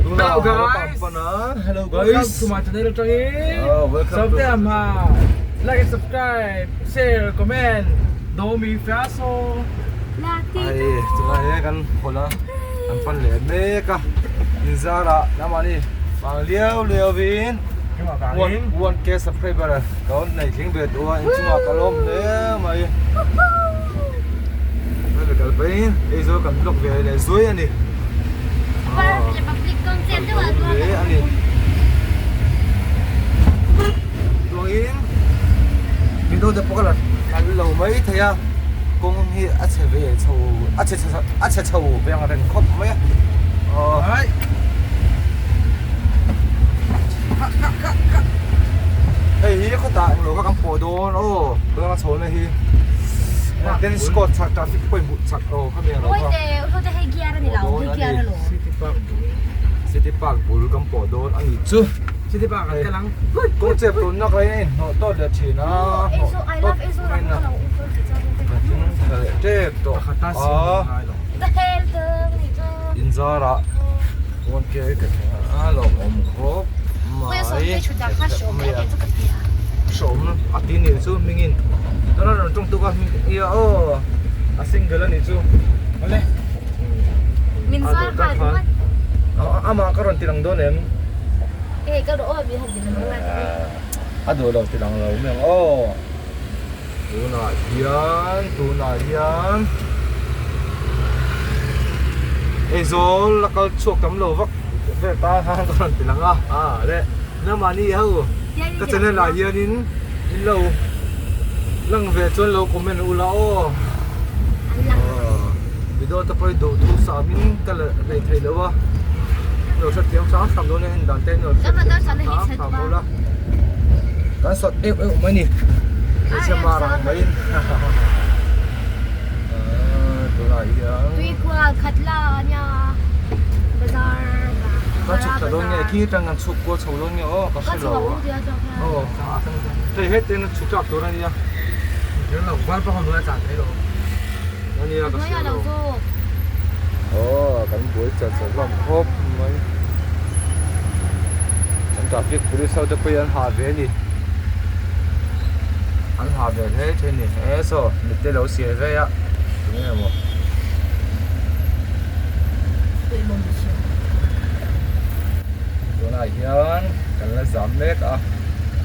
Hello guys. Hello Welcome guys. to my channel atangin. Oh, welcome to- Sabte ma. Like and subscribe, share, comment. Do mi fa so. Ai, tunah hian kan hawl a, kan pan leh mek a, inzarah lamah ni vang liau liau in 1K subscriber ka rawn nei thleng ve duh a, inchungah ka lawm hle mai. Hei kal pahin Aizawl kan vlog ve leh zuai a ni. Hle a ni. Chuangin video te pawh ka la kal lo mai thei a, kawng hi a chhe ve chho a chhe a chhe chho ve ang reng khawp mai a. Aw. Hei hi khawtah englo kha kan pawh dawn aw tuna chho na hi tennis court chhak traffic point buh chhak aw khami ang lo kha pawh dawn a ni City Park bul City Park bul kan pawh dawn a ni chu City Park an kal ang kawng chep tun nak lai a inhnawh tawt leh thin a hnawh tawt mai na tling tha leh tep tawh a inzarah 1K ka thleng a lawmawm khawp mai mai a hrawm a ti nih chu hmingin tuna rawn tawng tuk a hming ia aw a single a nih chu awle a dawh tak khan amah ka rawn ti lang dawn em a duh lo ti lang lo mai ang aw tunah hian tunah hian Aizawl a kal chhuak tam lo vak vel ta khan ka rawn ti lang a a le namahni ho ka channel ah hianin in lo lang ve chuan lo comment ula aw video te pawh hi duh thu samin ka la hlei thei lo a lo hrethiam hrang hrang dawn a en dan te lo hrethiam hrang hrang ula. Kan sawt euh euh mai ni hmeichhe mar ang mai in tunah hian Tuikual khatla ania bazar kan chhuk thla dawn nge khi atang kan chhuk kual chho dawn nge aw ka hre lo aw hei hetiang chhuk tlak tur ania ania ka hre lo aw kan buai char char hlawm khawp mai kan traffic police ho te pawh hi an hah ve a ni an hah ve hle thin a ni e saw mit te lo siai vei a tunge maw tunah hian kan la zam mek a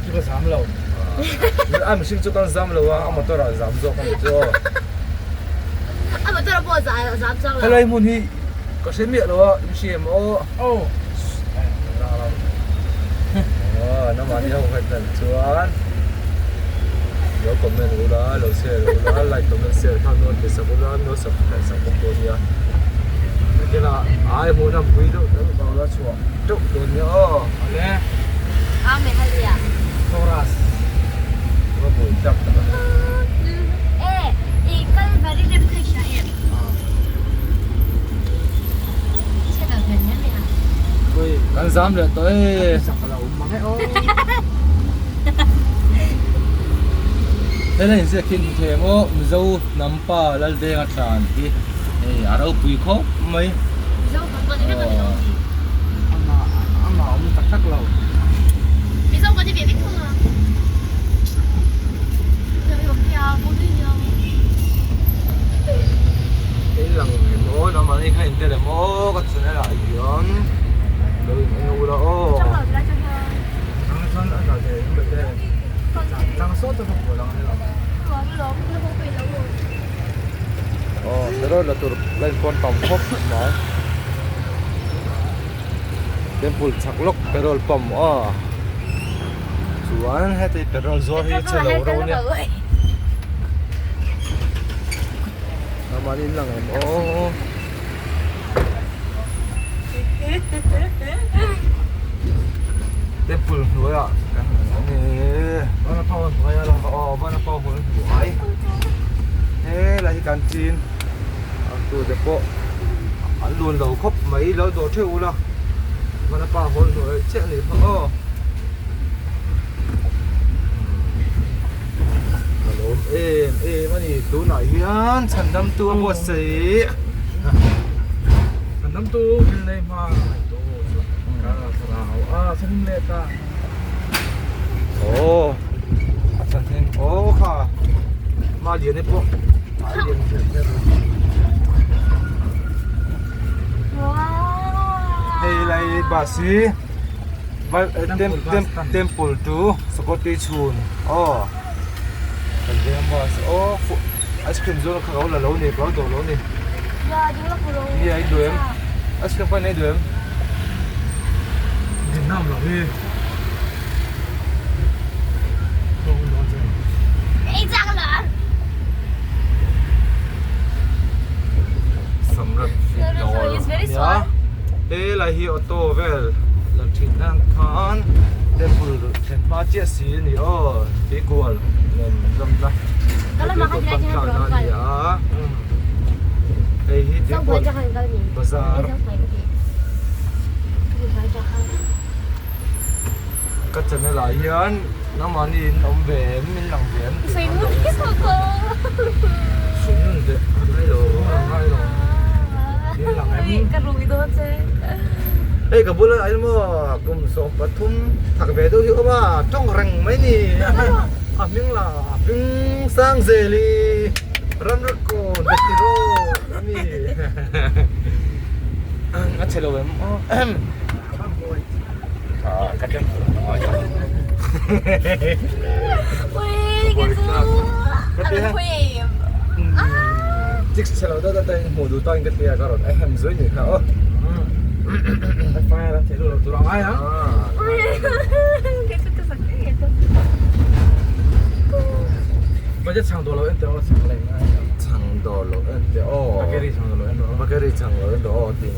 chu ka zam lo a mihring chu kan zam lo a a motor ah zam zawk a ni chu aw. A motor pawh zam chang lo. Helai hmun hi ka hre miah lo a, in hria em aw? Aw. Aw, namahni ho khat dan chuan lo comment ula, lo share ula, like comment share kha nawn ti sak ula, no subscribe sak bawk dawn nia. Engtin ah ai hmuh na pui deuh deuh lo la chhuah teuh dawn nia aw. Awle. Amen hallelujah. Chorus. Va buai tak tak a ni. E, i kal vari rem kha i hria em? Chhe kal hmel hle mai a. Kan zam leh tawh e. Sak a lo awm mang e aw. Helai inziak hi hmu thei em aw Mizo hnam pa Laldenga tlan hi hei a ropui khawp mai. Mizo hnam pa ni vek a ni lo mi? Amah amah awm tak tak lo. Mizo kan ni ve vek thung a. In lang em aw nangmahni kha in tel em aw ka channel ah hian lo in en ula aw. Aw petrol la tur la in pawn tam khawp mai temple chhak lawk petrol pump aw. Chuan heti petrol zuar hi che lo ro nia. Naman in lang em aw. Temple hnuai ah kan han awm e. Bana pau hnuai a lo. Aw bana pau hnuai hnuai. He lai hi kan chin. An tu te pawh an lun lo khawp mai lo dawh theuh ula. Bana pau hnuai chiah a nih kha aw. Ka lawm em em a ni tunah hian chhandamtu a buatsaih chhandamtu thil nei hma ngaihtuah chu. Chhang leh ta. Aw a chhan aw kha ma lian e pawh a lian kher kher. Hei lai bus hi temple to Sakawti chhun aw kan veng bus aw ice cream zawrh kha ka lo la lo ni ka lo dawr lo ni. Ni a in duh em ice cream pawh in ei duh em. Din nam lo hi. Samrat dawr nia he lai hi auto vel la thin nan khan temple thlen hma chiah si a ni aw tuikual nen zawmna tuikual pan thlakna a ni a hei hi tuikual bazar. Ka channel ah hian nangmahni in awm ve em min lang ve em tih kha Sui ve ngai lo ngai lo min lang em Hei ka bula ai maw kum 13 thak ve deuh hi awm a tawng reng mai ni a hming la a hming sang zel i ramri kawn betiro ami a chhe lo em aw. Chicks chhe lo deuh deuh te hmuh duh tawkin ka tia ka rawn ahem zui ni kha aw. Fire a thei lo tur ang ai ang. Budget chang dawr lo en teh aw chang leh ngai. Chang dawr lo en teh aw. Bakery chang dawr lo en rawh. Bakery chang lo en rawh aw ti.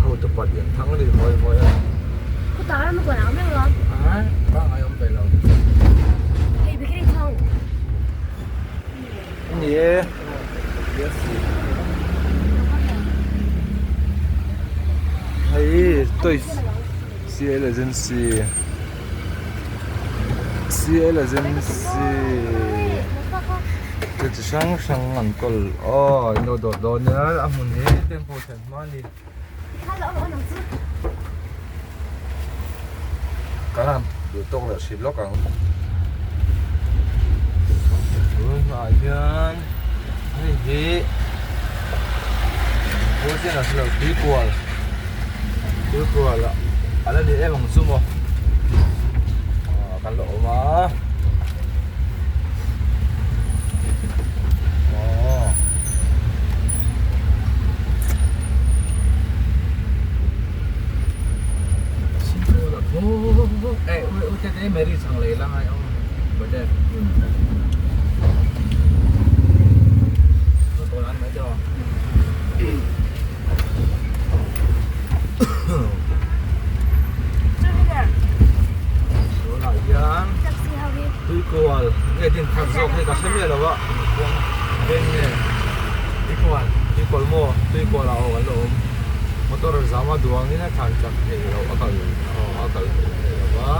Hotu pa lian thang a ni mawi mawi a. Khutah ram a kuan ang meuh lo. Ai, pa ngai awm ve lo. Hei bakery thang. Ni e. Hei toys CL agency CL agency thil chi hrang hrang an kawl aw in lo dawt dawn nia a hmun hi temple thlen hma a ni kan han duh tawk leh hrih lawk ang tunah hian hei hi Buaisen a hrelo tuikual tuikual a la ni em ang chu maw ah kan la awm a aw. Tunah hian tuikual nge din khat zawk hi ka hre miah lo a veng nge tuikual tuikual maw tuikual ah aw kan la awm motor zam a duangin a thlan chak theih loh a kal aw a kal theih loh a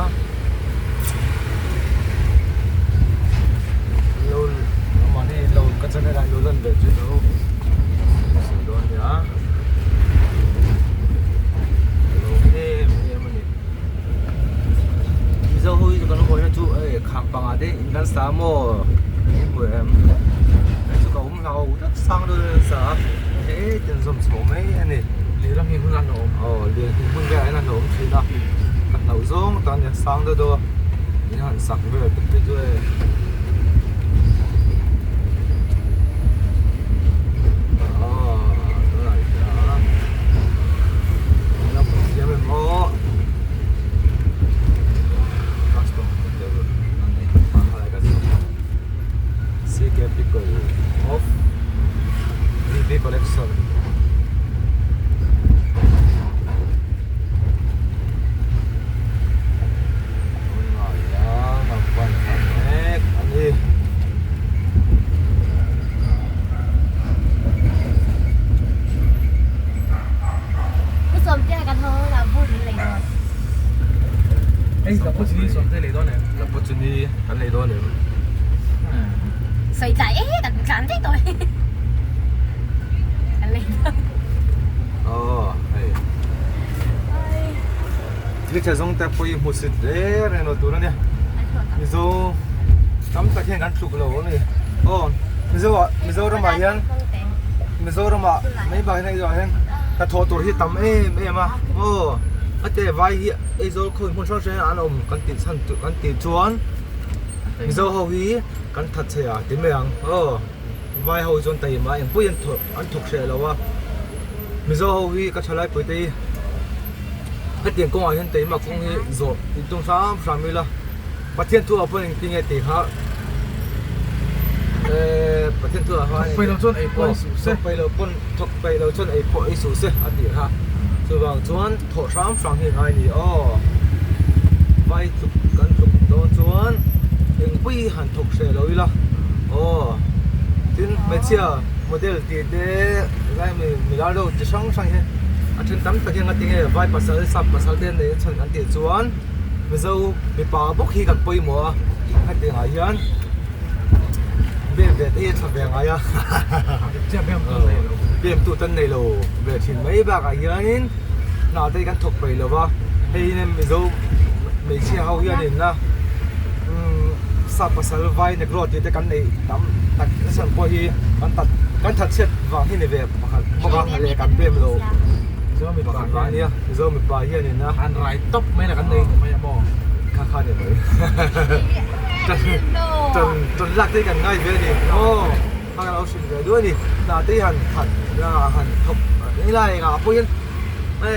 lo mahni lo ka channel ah lo lan ve chu lo sawi dawn nia lo em em a ni Mizo ho hi chu kan hawi na chu hei kham pangah te in kan sa maw in hmu em hei chu ka awm hlau tak sang deuh deuh an sa a hei tin zawm chho mai a ni Lirang hi hun a hlauhawm aw lir hi hmun velah hian a hlauhawm thin a ka hlauh zawng tak a ni sang deuh deuh a in han sak vel te phei chu hei aw tunah hian lam siam em aw custom hotel a ni a helai ka CK pickle of VB collection. Tunah hian a van thla mek a ni. Hei Lapuchini sawmte lei dawn em? Lapuchini kan lei dawn em? Sawi tlai e kan tlan daih tawh e. Kan lei dawn. Aw hei. Thil tha zawng te pawh hi hmusit reng reng lo tur a nia. Mizo tam tak hian kan tluk lo a ni. Aw Mizo ah Mizoramah hian Mizoramah mai bakah hian Aizawl ah hian hnathawh tur hi tam em em a aw a te vai hi Aizawl khawi hmun hrang hrang hian an awm kan tih chhan kan tih chuan Mizo ho hi kan that chhe a ti mai ang aw vai ho chuan taima engpawh hi an thawk an thawk hreh lo a Mizo ho hi ka thalai pui te hi hetiang kawngah hian taima kawng hi zawh in tum hram hram ila Pathian thu ah pawh engtin nge tih kha ehh Pathian thu ah khan Thawk peih lo chuan ei pawh ei suh se thawk peih lo pawn thawk peih lo chuan ei pawh ei suh se a tih kha chuvang chuan thawh hram hram hi a ngai a ni aw vai tluk kan tluk dawn chuan engpui hi han thawk hreh lo ila aw tin hmeichhia model tih te lai mi milar deuh chi hrang hrang hi a then tam tak hian nga tinge vai pasal sap pasal te nei chhan an tih chuan. Mizo mipa bawk hi kan pawimawh a, hetiangah hian bem ve te hi a tha ve ngai a, bem tu tan nei lo ve thin mai bakah hianin hna te hi kan thawk peih lo va, hei hi Mizo hmeichhia ho hianin a sap pasal vai negro tih te kan neih tam tak nasa pawh hi kan that kan thatchhiat vang hi ni ve pakhat bawk a leh kan bem lo. Mizo mipa Pakhat vang ania Mizo mipa hianin a an rai tawp mai la kan nei ni mai a maw kha kha ni mai tan tan lak te kan ngai ve ani aw kha kan lo hrilh ve duai ani hna te hi han khat a han thawk ni lai engah pawh hian e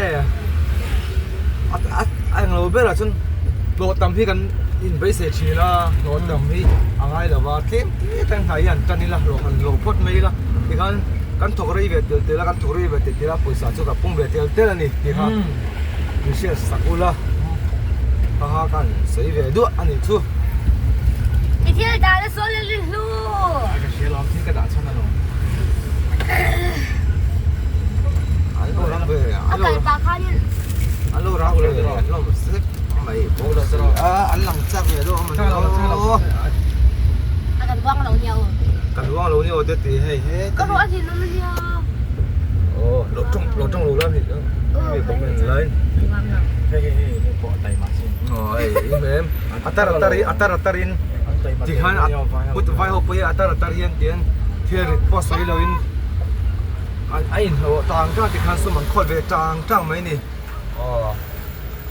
a a englo berah chuan hlawh tam hi kan inbeisei thin a hlawh tam hi a ngai lo va tlem te te hna hi han tan ila hlawh han hlawh phawt mai ila tikhan Kan thawk rei ve tel tel a, kan thawk rei ve tel tel a, pawisa chu ka pung ve tel tel a ni tih kha min hriat sak ula, kha kha kan sawi ve duah a nih chu. I thil dah na sawn a ri hlu. A ka hria lawm, thil ka dah chhan alawm. An lo ram ve, A kal pah khanin. An lo ram ve, an lo sek mai bawk si a, an lang chak ve deuh a mawni aw. A kan buang lo nia aw. Kan buang lo nia aw te ti hei he. Ka ruah thin awm nia. Aw lo tawng lo tawng lo la mi mi comment line. Hei hei hei hei pawh a taima sin. Aw hei im em atar atar hi atar atar in ti khan put vai ho pawh hi atar atar hian tian thil rit pawh sawi lo in a in hlawh tang tang ti khan sum an khawl ve tang tang mai ni. Aw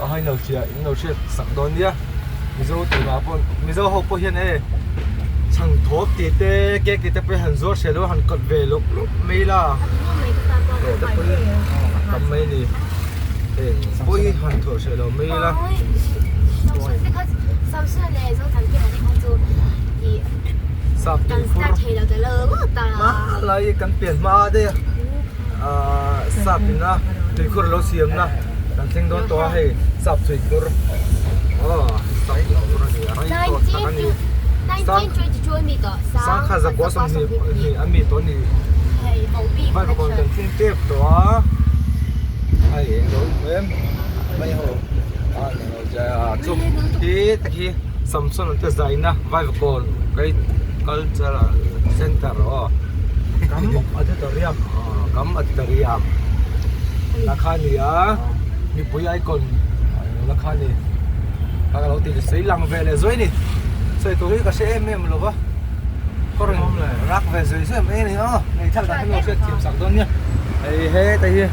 a hain lo hria in lo hriat sak dawn nia Mizo tunah pawh Mizo ho pawh hian e chhang thawp tih te cake tih te pawh hi han zuar hreh lo han kawt ve lawp lawp mai la hlawh te pawh hi a tam mai a ni heng pawh hi han thawh hreh lo mai la. Sap tui fur hmalai kan pian hma daih a. Ahh sap ina tuikhur lo siamna kan thleng dawn tawh a hei sap tuikhur aw sap tuikhur a ni a rei tawh tak a ni sangha zakua sawmhnih a mi tawh a ni vai pawh kan thleng tep tawh a hei eng lo em mai ho a eng lo chu hi te khi Samson te zaina Vaivakawn Cultural Center aw. Kam Auditorium. Kam Auditorium la kha ni a mipui icon la kha ni ka lo ti sawi lang ve leh zuai ni sawi tur hi ka hre em em lo va ka rawn rak ve zui zui mai a ni aw hei thlalak ah hian lo hriat thiam sak dawn nia hei heta hi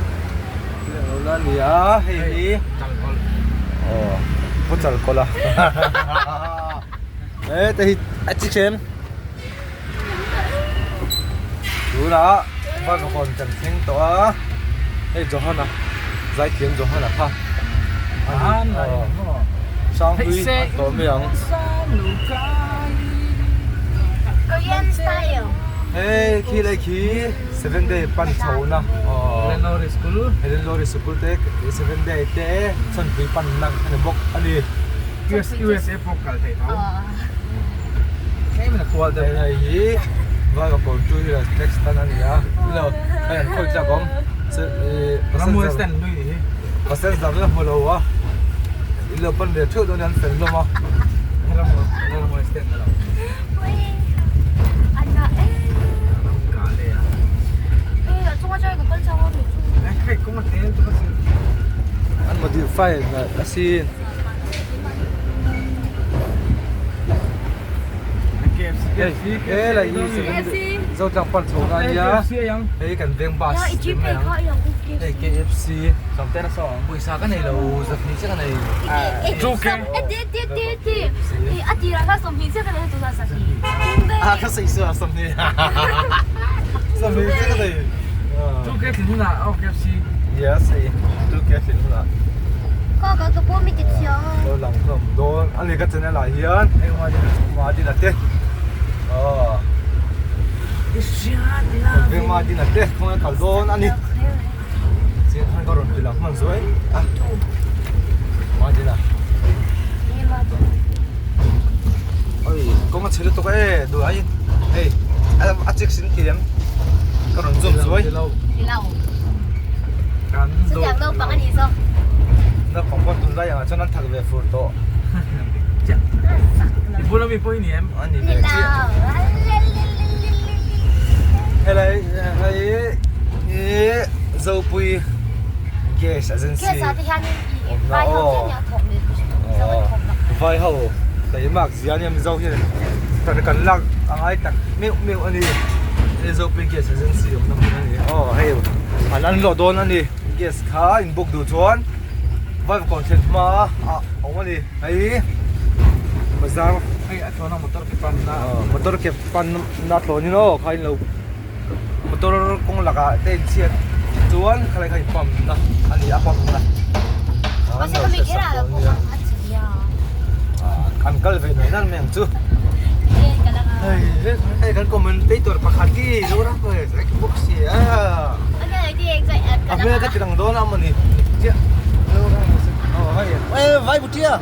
lo la ni a hei hi aw pu chalkawlh a heta hi a chi chen. Tunah Vaivakawn kan thleng tawh a, hei Johana zaithiam Johana kha a ni aw Sanghlui an tawh mai ang. Korean style. Hei khi lai khi Seven Day pan chho na aw Helen Lowry School. Helen Lowry School te Seven Day te Chhanpui pan na a ni bawk a ni. USA pawh kal thei tho. Tlem in a kual deuh. Hei hi Vaivakawn two wheeler taxi tan a ni a ilo hei an khawi tlak awm Rammuai stand lui ni hi. Passenger la hmu lo a ilo pan ve theuh dawn an fel hlawm a. Rammuai stand a lo. An file nalh asin. Helai hi Zotlang pan chho na ania hei kan veng bus te mai ang hei KFC pawisa ka nei lo zahnih chiah ka nei. A ka sawi sual 20 20 chiah ka nei. Yes hei 2K thlin hunah. Lo lang hlawm dawn a ni ka channel ah hian Madina te aw veng Madina te khawnge kal dawn a ni chian khan ka rawn ti lang hman zuai a Madina oi kawng a chhe lutuk e duh aiin hei a chik sin thiam ka rawn zoom zuai. Chutiang naupang a nih zawk. Naupang pawh tunlai angah chuan an thak ve fur tawh. I bula mi pawh i ni em? A ni ve chiah. Helai hei hi Zopui Gas Agency. Gas ah te hianin i vai ho chiah nia thawk ni Vai ho taimak zia ania Mizo hian kan lak a ngai tak meuh meuh a ni. Hei Zopui Gas Agency awmna hmun a ni. Aw hei an an lawh dawn a ni. Gas kha in book duh chuan Vaivakawn thlen hma a awm a ni. Hei bazar hei a thlawna motor ke pan na motor ke pan na thlawnin aw kha in lo motor kawng lakah te in chhiat chuan khalai kha in pump na a ni a pump na an kal ve mai nan mai ang chu hei hei kan commentator pakhat hi zoram bawk si a a hmel ka ti lang dawn a mawni chiah aw hei e vai butia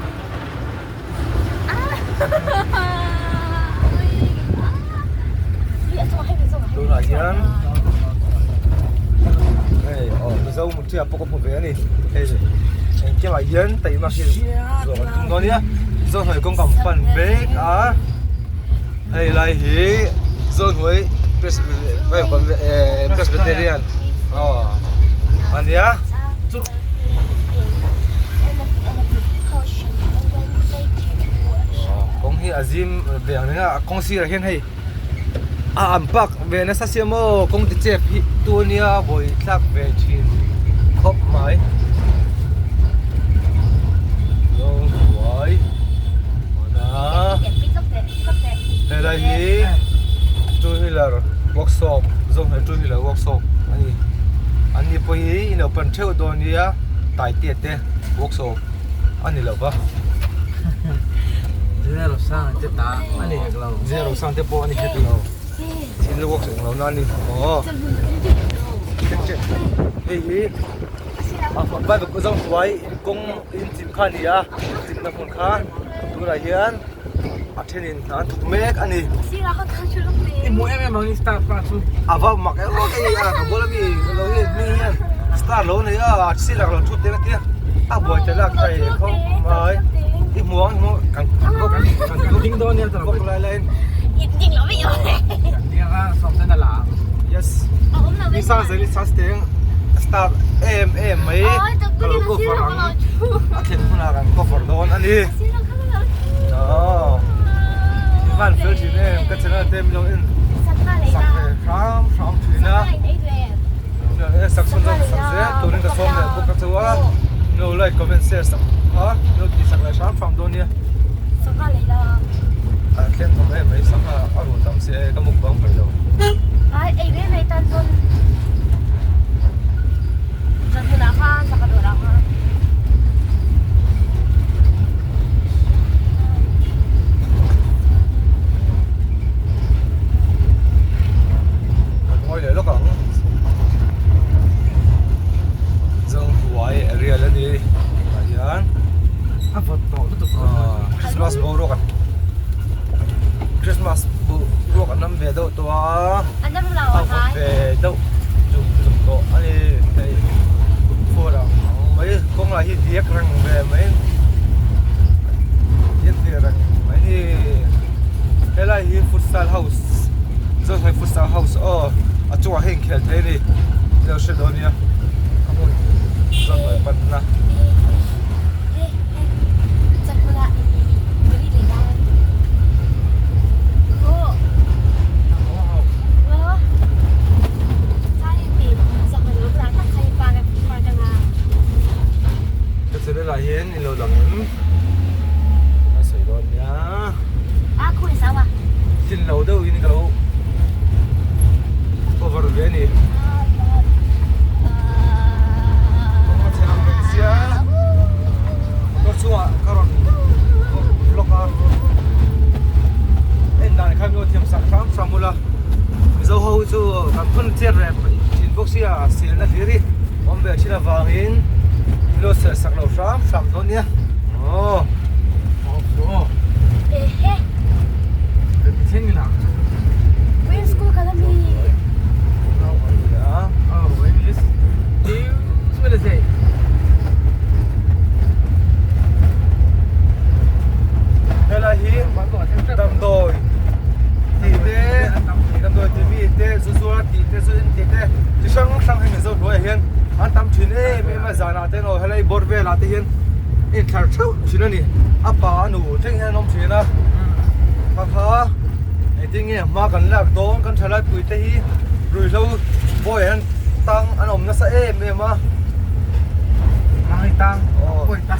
Tunah hian hei aw Mizo Muthia pawh ka hmu ve a ni hei engkim ah hian taima hi zawh kan tum dawn nia Zohnuai kawng kan pan mek a hei lai hi Zohnuai Presbyterian aw a nia. Kawng hi a zim ve ang reng a a kawng sirah hian hei a an park ve nasa sia maw kawng ti chep hi tu ania vawi thlak ve thin khawp mai zawng huai helai hi two wheeler workshop zawng hmel two wheeler workshop a ni an ni pawh hi in lo pan theuh dawn nia taitea te workshop a ni lo va zero sang te pawh a ni hek lo thil workshop ang lo na a ni aw hei hi bible zawng hnuai kawng inchim kha a ni a inchimna hmun kha tunah hian a thenin hna an thawk mek a ni. I hmuh em em ang i star pa chu. A va mak em em hei a ka bula mi lo hi mi hian star lo nei a sir ah lo thut tel a tia a buai tel a kai khawp mai i hmu ang i hmu kan kan ding dawn nia bawk lai laiin kan ding anga sawm ten a la ang. Yes ni sang zel i sas teng star em em mai ka lo cover ang a thlen hunah kan cover dawn a ni. Aww van fel thin em ka channel te min lo en sak ve hram hram thin a sak chhun zawk sak zel turin ka sawm leh bawk a chu a min lo like comment share sak a min lo tih sak leh hram hram dawn nia a thlen thawm em mai sangha a rul tam si e ka mukbang peih lo. Ngawi leh lawk ang Zanghuai area la ni tah hian a vawt tawh lutuk Christmas boruak an Christmas boruak an nam ve deuh tawh a. A vawt ve deuh zum zum tawh a ni hei phur ang mai kawng lah hi diak reng ve mai diak ve reng mai ni helai hi futsal house zawhmai futsal house aw a chungah hian inkhel thei a ni ilo hre dawn nia a hmun zawhmai panna. channel ah hian in lo lang em? A sawi dawn nia. A khawi zau a. Tlin lo deuh in ka lo cover ve a ni. Kawng a chhe ang reng sia. Motor chungah ka rawn vlog a. En dan khan min lo thiam sak hram hram ula. Mizo ho hi chu kan phun chiat reh thin bawk sia selna hlir hi awm ve thin avangin min lo sel sak lo hram hram dawn nia. Aw. Aw. Ehe. Green school kala mi. Helai hi damdawi tih te damdawi tih mi te zu zuar tih te zu in tih te chi hrang hrang hei mizo hnuaiah hian an tam thin em em a zanah te emaw helai bawr velah te hian intlar theuh thin a ni a pa a nu thleng hian an awm thin a kha kha engtin nge hma kan lak dawn kan thalai pui te hi ruihhlo bawiah hian tang an awm nasa em em a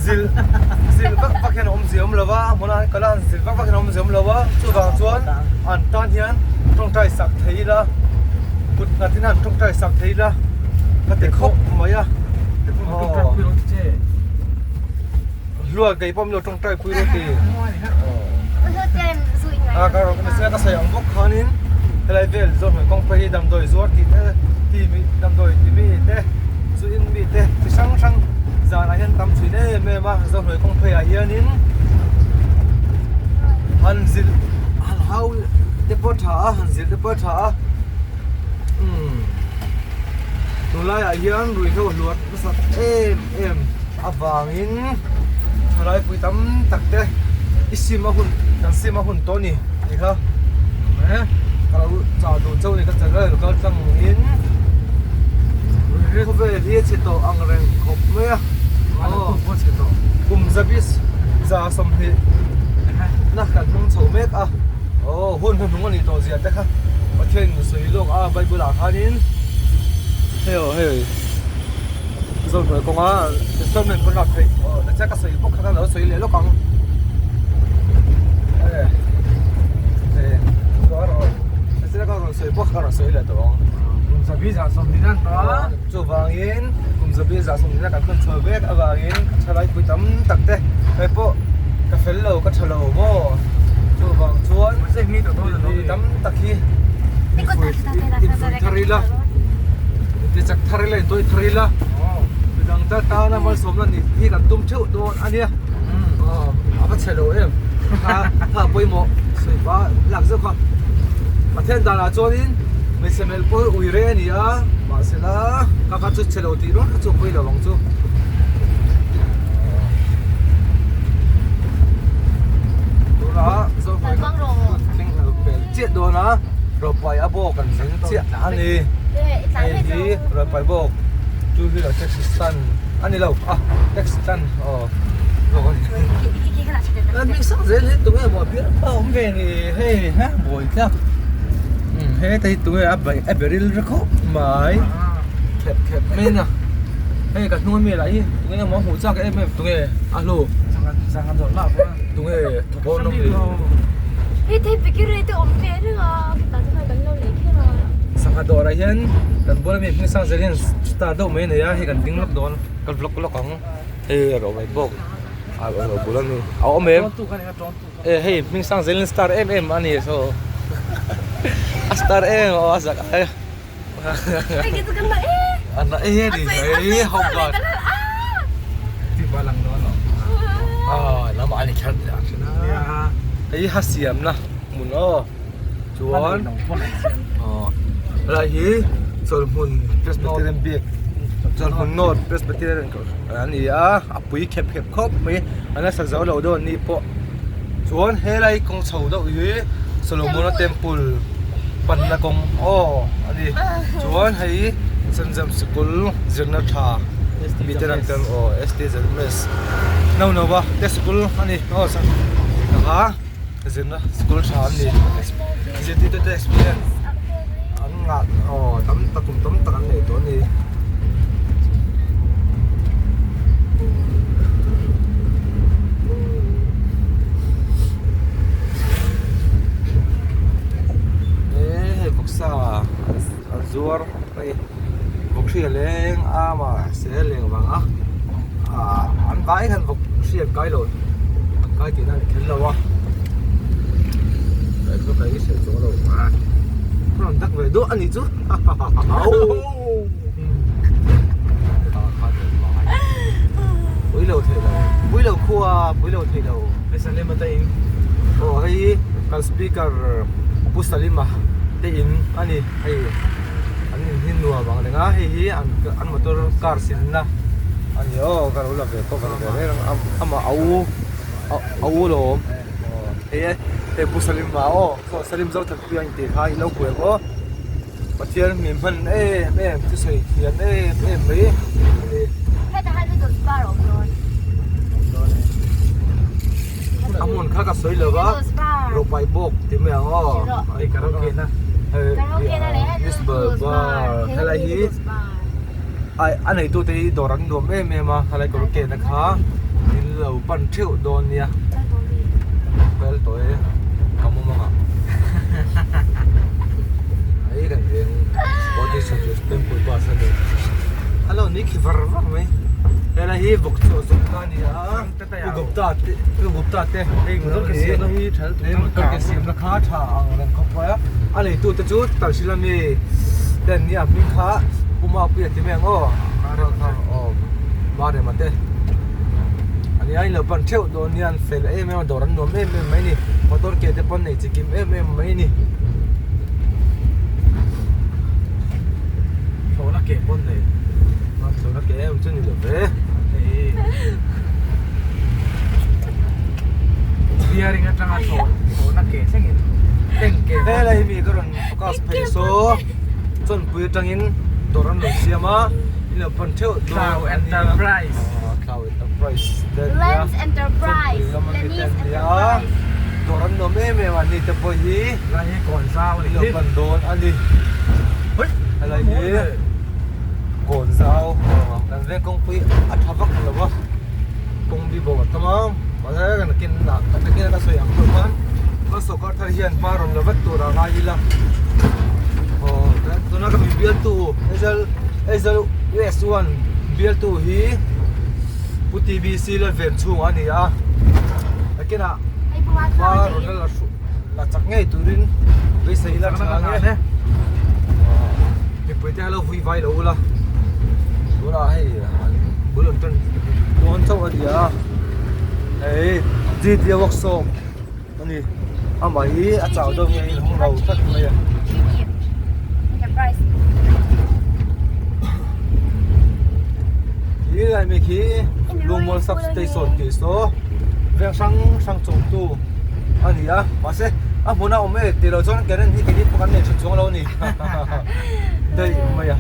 zil zil vak vak hian a awm zia awm lo va a hmunah hian kala an zil vak vak hian a awm zia awm lo va chuvang chuan an tan hian tawngtai sak thei ila kut nghat in an tawngtai sak thei ila ka ti khawp mai a aw hluai kei pawh min lo tawngtai pui rawh ti a ka rawn ka sawi ang bawk khanin helai vel zawn hmel kawng phei hi damdawi zuar tih te ti mi damdawi ti mi te zu in mi te chi hrang hrang zanah hian tam thin em em a zohnuai kawng pheiah hianin han zilh han hau te pawh a tha a han zilh te pawh a tha a umm tunlaiah hian ruihhlo hluar nasa em em avangin thalai pui tam tak te i sim a hun kan sim a hun tawh a ni tih kha ka lo chah duh chauh a ni ka channel lo kal tlang in khawvel hi a chhe tawh ang reng khawp mai a aw kum zabi za sawmhnih na kan hmang chho mek a aw hun hnuhnung a nih tawh zia te kha Pathian in sawi lawk a bible ah khanin hei aw hei. Zawlhnuai kawnga installment pawn lak theih aw ta chiah ka sawi bawk kha ka lo sawi leh lawk ang e e chuan aw ta chiah ka rawn sawi bawk kha ka rawn sawi leh tawh ang kum zabi zah sawmhnih nan tawh a chuvangin kum zabi zah sawmhnih nan kan hman chhuah vek avangin ka thalai pui tam tak te hei pawh ka fel lo ka tha lo maw chuvang chuan mi tam tak hi infuih thar ila. Inti chak thar ila, intawi thar ila, midang te tana malsawmna nih hi kan tum theuh dawn a nia. Aw, a va chhe lo em. Kha kha pawimawh sawi pa lak zeuh kha. Pathian danah chuanin hmeichhe melh pawh hi ui rei a ni a, mahsela kha kha chu chhe lo tih rual kha chu a pawi lo ang chu. Tunah Zohnuai kan thleng pel chiah dawn a. Rawpai a bawk an thleng chiah a ni. Hei hi rawpai bawk two wheeler taxi stand a ni lo a taxi stand aw zawk a ni. Hming sang zel hi tunge maw bialpa awm ve ni hei ha buai tlat heta hi tunge a a beril ri khawp mai khep khep mai a hei ka hnung ami lah hi tunge maw a hmuh chak em em tunge a hlu tunge thawk awm ni. Hei te bikiri te awm ve reng a khitah te khan kan lo lei kher a. Sangha dawrah hian kan bula mi hming sang zel hian star deuh mai a nei a hei kan ding lawk dawn ka vlog lawk ang hei a rawh mai bawk a lo bul a ni a awm em e hei hming sang zel in star em em a ni so a star em aw a zak a a na e a ni hei ho god lamah a ni kher hei ha siamna hmun aw. Chuan helai hi chawlhmun Presbyterian biak chawlhmun North Presbyterian a ni a a pui khep khep khawp mai a nasa zo lo deuh an nih pawh chuan helai kawng chho deuh hi Solomona temple panna kawng aw a ni chuan hei Sanjam sikul zirna tha miten an tel aw STZMS no no a te sikul a ni aw ha. Zirna school tha an ni zirtirtu te experience an ngah aw tam tak kum tam tak an nei tawh a ni. vai khan vawk hri an kai lo an kai tihna a ni kher lo a kai chu kai hriat chuang lo a rawn dak ve duah a nih chu pui lo thei lo pui lo khua pui lo thei lo hei Salima te in aw hei kan speaker Pu Salima te in a ni hei an in hi nuam ang reng a hei hi an motor car silna a ni aw ka lo la ve pawh ka la ve reng a amah a u a u lo awm hei e hei Pu Salima aw Salim Zothanpuia in tih kha i lo kuai ang aw. Pathian min hman em em chu sawi thiam em em mai a ni. Hetah hian noodles bar a awm dawn. A hmun kha ka sawi lo va, rawpai bawk ti mai ang aw. Hei karaoke na. Karaoke na leh hei noodles bar. Helai hi a neitu te hi dawr an nuam em em a, helai karaoke na kha min lo pan theuh dawn nia. Kal tawh e. Ka mumang ah. Hei kan veng Sporting Service Temple bus a ni. A lo ni khi var var mai. Helai hi vawk chaw zawk na a ni a. Pu Gupta te Pu Gupta te hei motor ke siamna hi hei motor ke siamna kha tha ang reng khawp mai a. A leitu te chu Talhsil ami te an nia hming kha Pu Mapuia ti mai ang aw. Aw Marema te. Ani a inlo pan theuh dawn nia an fel em em a dawr an nuam em em mai a ni motor ke te pawn nei chi kim em em mai a ni. Thlawhna ke pawn nei. Thlawhna ke em chu ni lo ve. Bearing atanga thlawhna ke thlengin tank ke pawn. Helai mi ka rawn focus phei saw chawnpui atangin dawr an rawn siam a inlo pan theuh dawn Thlau Enterprise. Thlau Enterprise te an nia. Lens Enterprise. Chawnpui lam ami te an nia. Dawr an nuam em em a ni te pawh hi. Lai hi kawn zau a ni. Inlo pan dawn a ni. Helai hi kawn zau kan veng kawngpui a tha vak lo va kawng bi bo a tam a mahse kan ken ah kan ken a ka sawi ang pawh khan kan sawrkar thar hian hma rawn la vat tur a ngai ila aw tuna ka mi bialtu Aizawl Aizawl west one bialtu hi Pu TBC la ven chhung a ni a nakinah hma rawn la la chak ngei turin beisei ila tha ang e mipui te lo vui vai lo ula tunah hei an bul an tan dawn chauh a ni a hei GTA workshop a ni amah hi a chau deuh nge a inhawng lo tlat mai a. Khi lai mi khi Lungmual sub station tih saw veng hrang hrang chawmtu a ni a mahse a hmun a awm e tih loh chuan current hi keini pawh kan nei tha chuang lo a ni daih mai a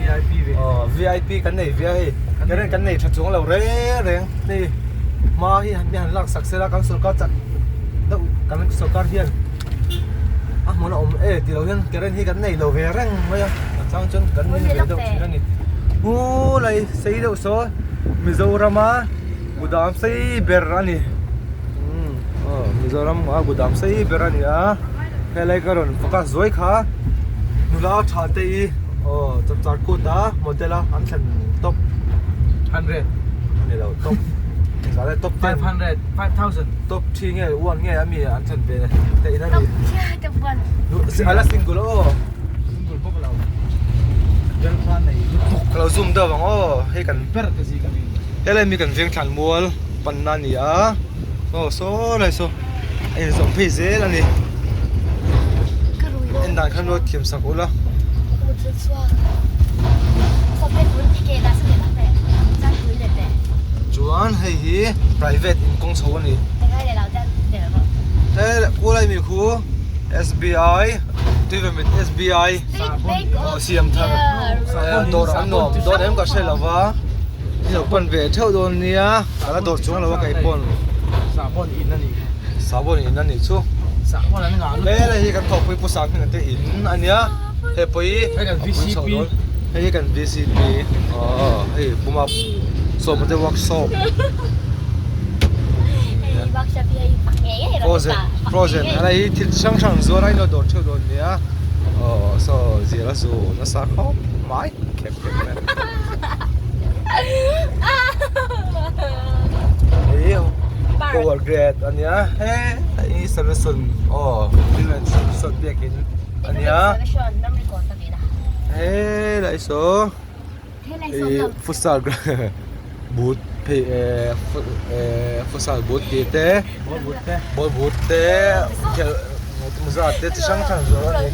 VIP ve aw VIP kan nei ve a hei current kan nei tha chuang lo reng reng hei hma hi han han lak sak sela kan sawrkar chak deuh kan sawrkar hian a hmun a awm e tih loh hian current hi kan nei lo ve reng mai a a chang chuan kan ning ve deuh thin a ni pu lai sei deuh saw Mizorama Gudam sei ber a ni umm aw Mizoram a gudam sei ber a ni a helai ka rawn focus zuai kha nula tha te hi aw chapchar kut a model a an thlen top 100 ni lo top engzah le top 10 500 5000 top 3 nge 1 nge ami an thlen ve te in a ni Top 1 a la single aw single bawk lo girlfriend nei lutuk ka lo zoom deuh ang aw hei kan ber te zing ami helai mi kan veng thlan mual panna a ni a aw saw lai saw a inzawm phei zel a ni en dan khan ruat thiam sak ula. Chuan hei hi private in kawng chho a ni he kulai mi khu SBI Tuivemit SBI aw siam thar dawr an nuam dawn em ka hre lo va i lo pan ve theuh dawn nia a la dawr chuang lo a keipawn sahbawn in a nih kha sahbawn in a nih chu sahbawn an ngah lutuk helai hi kan thawkpui pu sang hming te in a nia hei pawh hi hei kan VCP hei hi kan VCP aw hei puma sawma te workshop frozen frozen helai hi thil chi hrang hrang zuar a inlo dawr theuh dawn nia aw saw zir a zu nasa khawp mai khep khep mai. Lower grade ania he i solution aw solution biakin ania he lai saw i futsal boot phei futsal boot tih te ball boot te khelh mawza te chi hrang hrang zawrh ani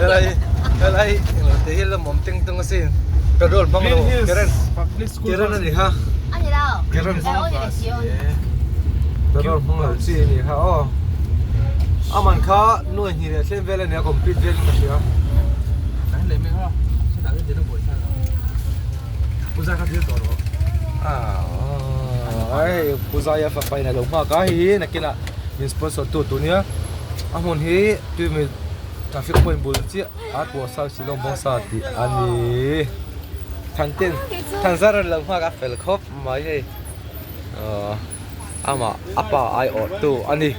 helai helai englo te hi lam awm teng tung asin petrol hmang lo current current ani kha current petrol hmang lo chi ani kha aw a man kha nuai hnih leh thlem vel ania complete vel in ka hria. Hei Pu Zaia fapa in a lo nghak a hei hi nakinah min sponsor tu tur nia a hmun hi tuimi traffic point bul chiah a tuah sa silawm bawng sa tih a ni Thanten Thanzar an lo nghak a fel khawp mai hei ahh amah a pa aiawh tu a ni.